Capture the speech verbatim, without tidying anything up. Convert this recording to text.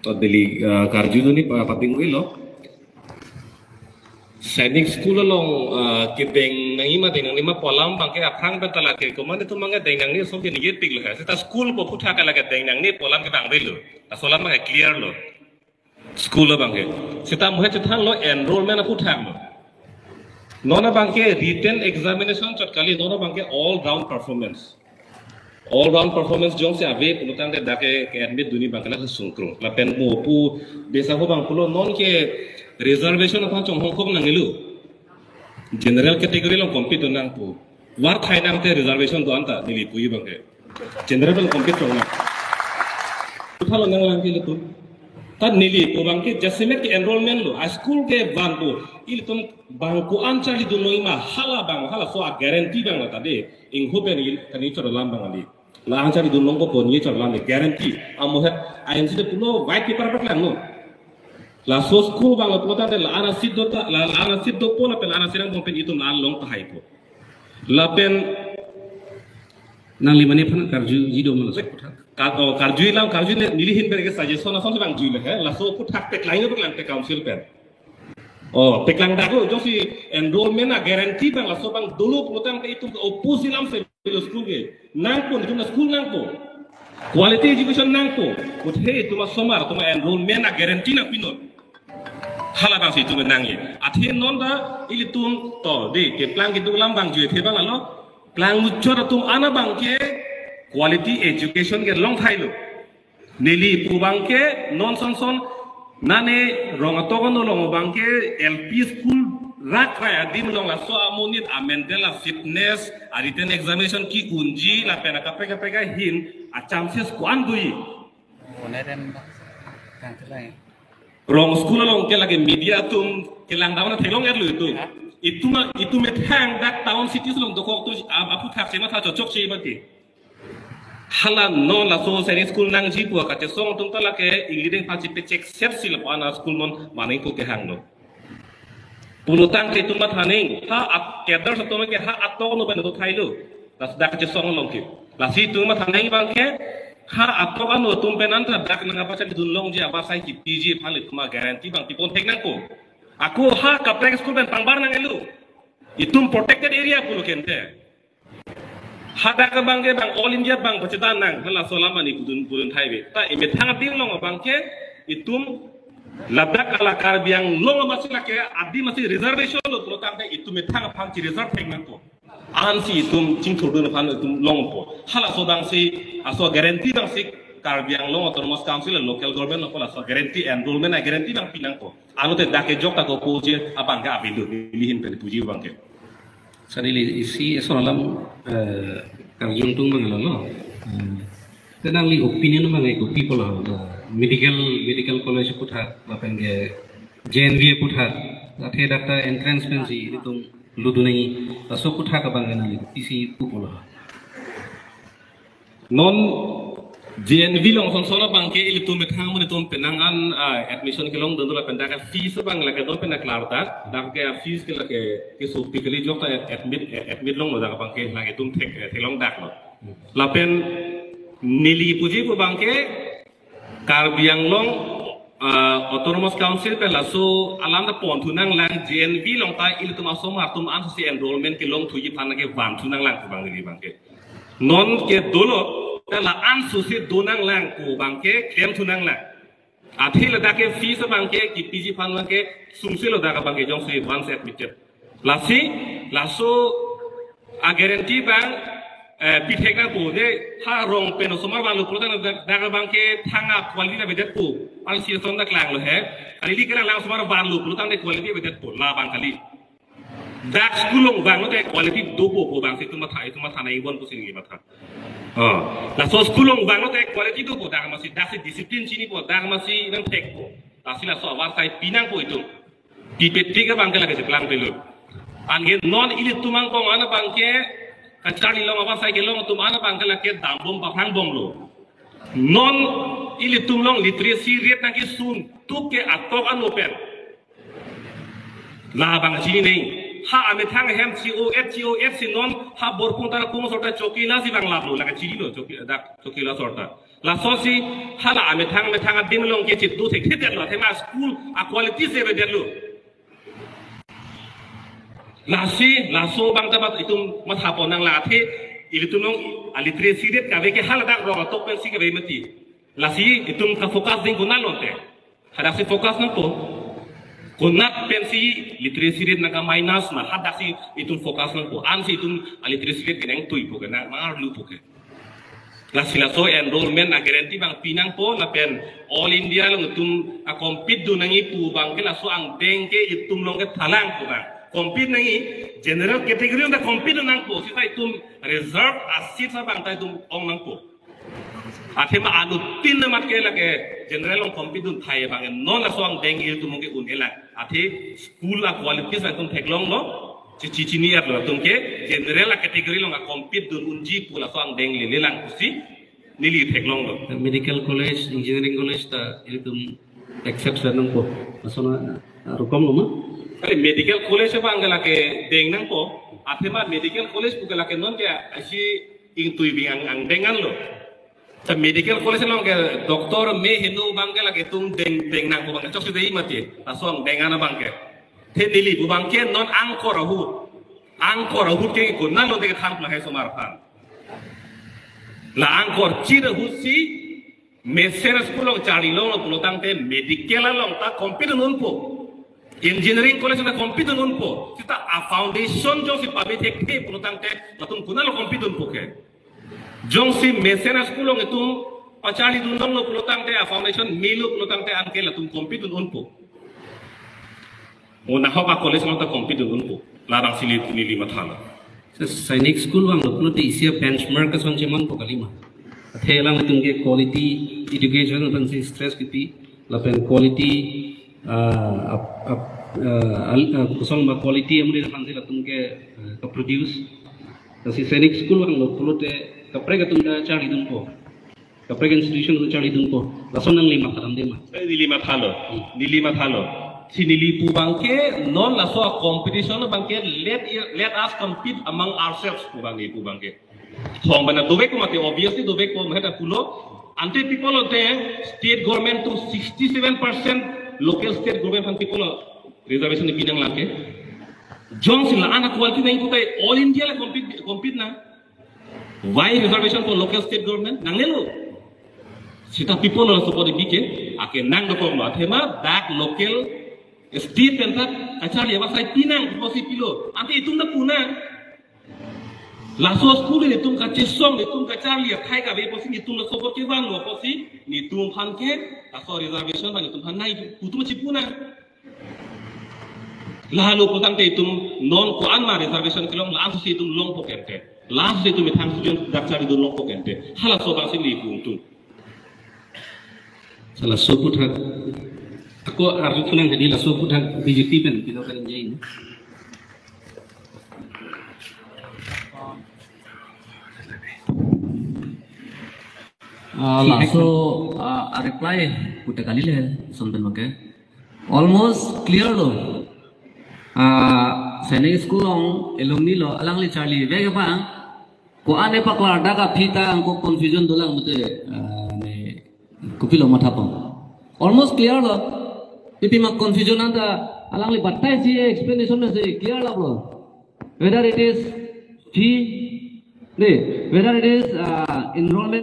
To Delhi, uh, karju duni pa pating lo. Sainik School along, uh, kedeng nangji ma deng nangne ma pu alam abangke aphrang pen ta lake komat atum abangke deng nangne ason ke ningje piklo he. Seta school pu aphuthak ke lake deng nangne pu alam ke bang avelo. Laso alam abangke clear lo. School abangke. Seta muhe chethanlo enrollment aphuthak lo. Non abangke written examination chot kali, non abangke all round performance. All round performance jongsi ave pulotangte dak ke admit duni abangke la sungkrung. Lapen mo pu besa ho abang pulo non ke reservation aphan chonghongkok nangnelo. General category along compete nangpo. War thai nangte reservation do-an ta neli puji abangke. General along compete chongnang. Puthalo nanglang ke ilitum. Ta neli pu abangke jasemet ke enrollment lo. A school ke vanpo. Ilitum bang ko-an charlidun nangji ma hala abang, halaso a guarantee abang la ta de. Ingho pen il kani choro lam abang kali. La-an charlidun nangpo pu ningje choro lam le guarantee. Amo het I M C te pulo white paper paklanglo. Laso school abang lo pulotangte la-an a seat do ta, la, la-an a seat dopo lapen la-an a seat nangpo pen itum la-an long tahaipo. Lapen nangli mane aphan karjuji do ma laso aphuthak? Kar-, oh, karjuji lam, karjuji le neli ahin pen ke suggestion ason si bang juilo he. Laso aphuthak paklang paklang te council pen. Oh, paklang daklo, jongsi enrollment a guarantee abang laso abang dolo pulotangte itum ke oppose si lam se lo school ke. Nangpo, itum la school nangpo. Quality education nangpo. Kothe itum asomar atum enrollment a guarantee nangpinon. Hala abang si itum nangji. Athe non ta ilitum to de keplang keduk lam abang juithe abang lo. Plang muchot atum an abangke quality education kelong thailo. Neli pu abangke non son son nane rong atok ano along abangke L P school rak rai adim along laso amonit a mental a fitness a written examination ke-unji lapen akaprek kaprek ahin a chances ko-an doji. Rong school along ke lake media atum kelang damna theklong-etlo itum. Itum, itum methang dak town cities along dokok atum ap-, aphuthak si matha chokchokche mati. Hala non laso Sainik School nangji pu kachesong atum ta lake English deng phachi pechek set si lapu-an a school non maning ko kehanglo. Pulotangte itum mathaning, ha at-, cadre atum ke ha atok ano pen do thailo. Lasi dak kachesong along ke. Lasi itum mathaning abangke, ha atok ano atum pen anta dak nangpacharlidun longji avarsai kipiji aphan itum a guarantee abang pipon thek nangpo. Ako ha kaprek school pen pangbar nanglo. Itum protected area pulo kente. Hadak abangke bang All India bang pachethang nang, halaso alam ani pudun pudun thai ave. Ta emethang adim along abangke itum ladak ala Karbi Anglong amatsi lake adim amatsi reservation lo pulotangte itum methang aphan chi-reserve thek nangpo. Ansi itum chingthurdun aphan itum longpo. Halaso abangsi, laso guarantee abangsi Karbi Anglong Autonomous Council local government lo pula laso guarantee enrollment a guarantee abang pi nangpo. Ano te dak kejok ta ko puji abangke avelo, neli ahin pen puji abangke. Sari li isi eson alam, eh, karjung tung abang lo. Eh, te nangli opinion abang ke kopi pulo, eh, medical, medical college aphuthak, lapen ke J N V aphuthak, athe dak ta entrance pensi itum ludun nangji, laso aphuthak abang ke nangli kopi si pu pulo? Non J N V along son son abangke ilitum methang amonit atum penang an, ah, admission kelongdun lapen dak fees abang lake non pen klardak, dak ke fees ke lake kesopi kali, jok ta ad-, admit, ad-, admit longlo dak abangke lake itum thek, eh, theklongdaklo. Lapen neli puji pu abangke Karbi Anglong, ah, Autonomous Council pen laso alam ta ponthu nanglang, J N V along ta ilitum asomar atum ansose enrollment kelongthuji aphan ke vanthu nanglang pu abang neli abangke. Non ke dolo, ta la ansose do nanglang pu abangke klemthu nanglang. Athe ladak ke fees abangke kipiji aphan abangke sungse lo dak abangke jongsi once admitted. Lasi, laso a guarantee abang, eh, pithek nangpo, de ha rong pen osomar vanlo pulotang dak, dak abangke thang a quality ta avedetpo. Ansi ason ta klanglo he. Kali li kelang lang osomar vanlo pulotangte quality avedetpo. Labang kali. Dak school along vanglote quality dopo pu abangsi itum matha, itum matha nangji bon pusi neli matha. Oh, laso school along vanglote quality dopo, dak amatsi daksi discipline chinipo, dak amatsi nangthekpo. Lasi laso avarsai pi nangpo itum. Pi petik abangke lake cheplang pelo. Anke non ilitum angkong an abangke kacharli long avarsai kelong atum an abangke lake dambom paphangbomlo. Non ilitum along literacy rate nangkesun tuk ke atok ano pen. Labang chini nangji. Ha amethang ahem C O H, C O H si non ha Borpung Tarapung asor ta Chokila si vanglaplo, lake chinilo Choki, dak Chokila asor ta. Laso si hala amethang methang adim along ke chit do thekthedetlo, athema school a-quality si avedetlo. Lasi laso abang ta bat itum matha ponnang, la athe ilitum along a-literacy rate kave ke haladak rong atok pensi kave mati. Lasi itum ka-focus ding konatlo te? Hadaksi focus nangpo. Konat pensi literacy rate nangka-minus ma, hadaksi itum focus nangpo. Ansi itum a-literacy rate kenangtuipo ke, nang mangarlupo ke. Lasi laso enrollment a-guarantee abang pinangpo, lapen All India along itum a-compete dun nangji pu abang ke laso angdeng ke itum along kethalangpo abang. Compete nangji, general category along ta compete dun nangpo, seta itum reserve a-seat abang ta itum ong nangpo. Athema anuttin amat ke lake general along compete dun thai abang, non laso angdeng itum ke un-elang. Athe school a-qualities itum theklonglo, chichi chini atlo itum ke general a-category along a-compete dun unji pu laso angdeng lelelang pusi neli theklonglo. Medical college, engineering college ta ilitum accept sa nangpo. Lason a-, a-, rukom lo ma? Are medical college abang ke lake deng nangpo. Athema medical college pu ke lake non ke isi ingtui bing ang, angdeng anlo. Sa medical college along ke doctor me heno abang ke lake itum deng, deng nangpo abang ke chokche dei mati. Laso angdeng an abang ke. Athe neli pu abang ke non angkor ahut. Angkor ahut ke konatlo te kethan lahai osomar aphan. La angkorchit ahut si mesen a-school along charlilonglo pulo tangte medical along ta compete dun unpo. Engineering college ta compete dun unpo. Seta a-foundation jongsi pame thekthe pulo tangte latum konatlo compete dun unpo ke? Jongsi mesen a-school along itum pacharli dunlonglo pulo tangte, a-foundation melo pulo tangte anke latum compete dun unpo. Mo nahok a-college along ta compete dun unpo. Larang si neli, neli mathalo. Sa Sainik School vanglo pulote isi a-benchmark ason chemanpo kalima? Athe alanglitum ke quality education aphansi stress kipi, lapen quality, ah, ap-, ap-, ah, al-, ah, kosonma quality amonit aphansi latum ke, ah, ka-produce. Lasi Sainik School vanglo pulote kaprek atum ta charli dunpo. Kaprek institution atum charli dunpo. Lason nangli mathadamde ma? Eh, neli mathalo. Hmm. Neli mathalo. Si neli pu abang ke non laso a-competition abang ke let, let us compete among ourselves pu abang neli pu abang ke. Thong bana dovek ko mati, obviously dovek ko, maheta pulo. Ante pi pulote state government atum sixty-seven percent local state government aphan pi pulo reservation pi nanglang ke. Jongsi la-an a-quality nangji pulote all India le compete, compete nang. Why reservation for local state government? Nangnelo. Seta pi pulo laso podi bike, akenang dokoklo. Athema dak local state pen ta kacharli abang sai pinang pusi pilo. Ante itum ta pu nang. Laso school nelitum kachesong, nelitum kacharli akhei kave pusi nelitum laso apor kevanlo pusi nelitum aphan ke laso reservation abang nelitum aphan nai pu itum chipu nang. Lahelo pu tangte itum non ko-an ma reservation kelong, la-ansi itum longpo kente. La-ansi itum methang student dak charli dun longpo kente. Halaso abang si neli pu itum. Sa laso aphuthak. Ako arju thu nang hedi laso aphuthak B J P pen pilo karen jai. Ah, laso, ah, a-reply pute kalile, son pen make. Almost clear lo. Ah, Sainik School along alumni lo, alangli charlivek abang. Ko-an epaklar dak aphi ta angko confusion dolang mate, ah, ne, kopilo mathapon. Almost clear lo. Ipi ma confusion anta alangli batai si explanation si clear lo. Whether it is fee, ne, whether it is, ah, enrollment